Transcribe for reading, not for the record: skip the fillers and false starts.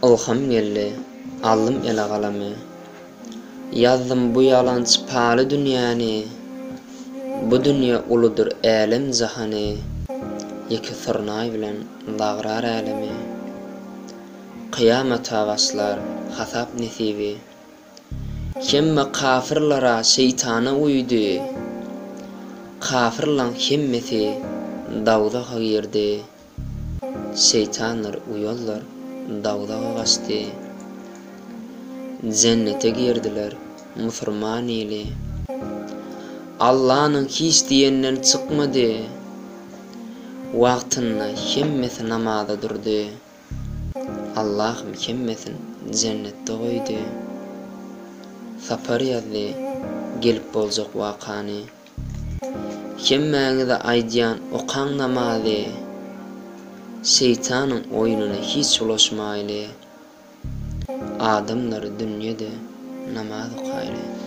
Ylham geldi, aldym ele galamy. Ýazdym bu ýalançy paly dünýäni, Bu dünýe uludyr älem-jahany, Ýeke syrnaý bilen dagrar älemi. Kyýamata başlar hasap nesibi. Hemme kafyrlara şeýtana uýdy. Kafyrlaň hemmesi dowzaha girdi. Şeýtanlar uýallar dowzaha gaçdy. Jennete girdiler musurman ili. Allanyň hiç diýenden çykmady. Wagtynda hemmesi namaza durdy. Allahym hemmesin jennetde goýdy. Sapar ýazdy gelip boljak wakany. Hemmäňize aýdýan okaň namazy. Şeýtanyň oýnuna hiç ulaşmaýly. Adamlar dünýede namaz okaýly.